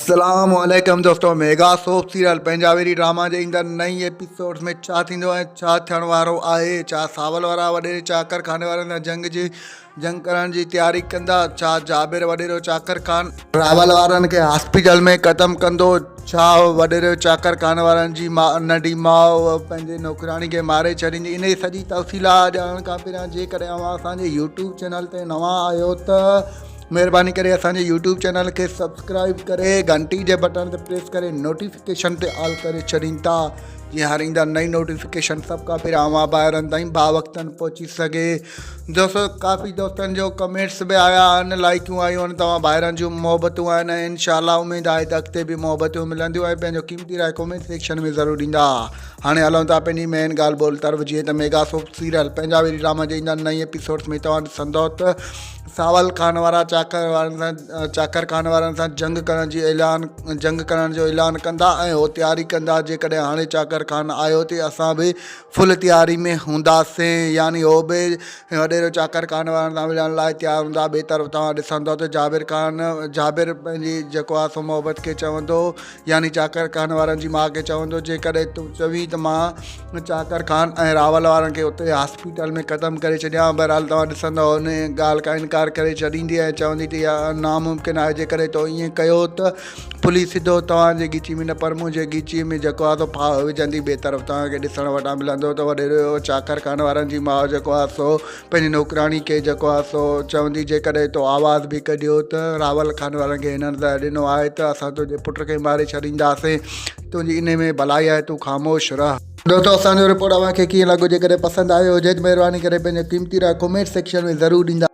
اسلام عليڪم دوستو ميگا سوپ سيريل پنهنجا ويري ڊراما جي ايندڙ نئين ايپيسوڊز ۾ ڇا ٿيندو ۽ ڇا ٿيڻ وارو آهي ڇا ساول وارا وڏيري چاڪر خان وارن سان جنگ جي جنگ ڪرڻ جي تياري ڪندا ڇا جابر وڏيرو چاڪر خان راول وارن کي هاسپيٽل ۾ قدم ڪندو ڇا وڏيرو چاڪر خان وارن جي ماء ننڍي ماء پنهنجي نوڪرياڻي کي ماري ڇڏيندي انهي سڄي تفصيلات ڄاڻڻ کان پهريان جيڪڏهن اوهان اسان جي يوٽيوب چينل تي نوان آهيو ته مهرباني ڪري اسان جي يوٽيوب چينل کي سبسڪرائب ڪري گهنٽي جي بٽڻ تي پريس ڪري نوٽيفڪيشن تي آل ڪري ڇڏين ٿا جيئن هر ايندڙ نئين نوٽيفڪيشن سڀ کان پهريان اوهان ڀائرن تائين با وقتن پهچي سگهي. دوستو ڪافي دوستن جو ڪمينٽس به آيا آهن لائڪيون آيون آهن توهان ڀائرن جون محبتون آهن ۽ انشاء الله اميد آهي ته اڳتي به محبتون ملنديون ۽ پنهنجو قيمتي راء ڪمينٽ سيڪشن ۾ ضرور ڏيندا هاڻي هلون ٿا پنهنجي مين ڳالهه ٻولهه طرف جيئن ته ميگا سوپ سيريل پنهنجا ويري ڊراما جي ايندڙ نئين ايپيسوڊس ۾ توهان ڏسندو ته ساول خان وارا چاڪر وارن سان چاڪر خان وارن سان جنگ ڪرڻ جي اعلان جنگ ڪرڻ جو اعلان ڪندا ۽ هو تياري ڪندا جيڪڏهن هاڻي چاڪر خان آيو تي اسان به فل تياري ۾ هونداسين يعني هو به وڏيرو چاڪر خان وارن سان وڙهڻ لاء تيار هوندا ٻئي طرف توهان ڏسندو ته جابر خان جابر پنهنجي جيڪو آهي سو محبت کي چوندو يعني چاڪر خان وارن جي ماء کي چوندو، جيڪڏهن تون چوين ته مان چاڪر خان ۽ راول وارن کي اتي هاسپيٽل ۾ ختم ڪري ڇڏيان. بهرحال توهان ڏسندؤ هن ڳالهه کان انڪار ڪري ڇڏيندي ۽ چوندي ته اها ناممڪن آهي جيڪڏهن تو ائين ڪيو ته پوليس سڌو توهان جي ڳچي ۾ نه پر منهنجي ڳچيء ۾ جيڪو آهي سو ڦاهو وجهندي. ٻئي طرف توهان کي ڏسڻ وٽان ملندو ته وڏيرو چاڪر خان وارن جي ماء جيڪو آهي سو پنهنجي نوڪراڻي کي جيڪو آهي سو چوندي جيڪڏهن تو آواز به ڪڍيو ته راول خان وارن کي هنن زهر ڏنو آهي ته اسان تنهنجي پٽ کي ماري ڇڏينداسين تنهنجي انهي ۾ ڀلائي آهي تون خاموش رهه. دوستو اسان جو رپورٽ اوهان کي ڪيئن لڳو جيڪڏهن پسند آيو هجي ته مهرباني ڪري پنهنجو قيمتي راء ڪمينٽ سيڪشن ۾ ضرور ڏيندا.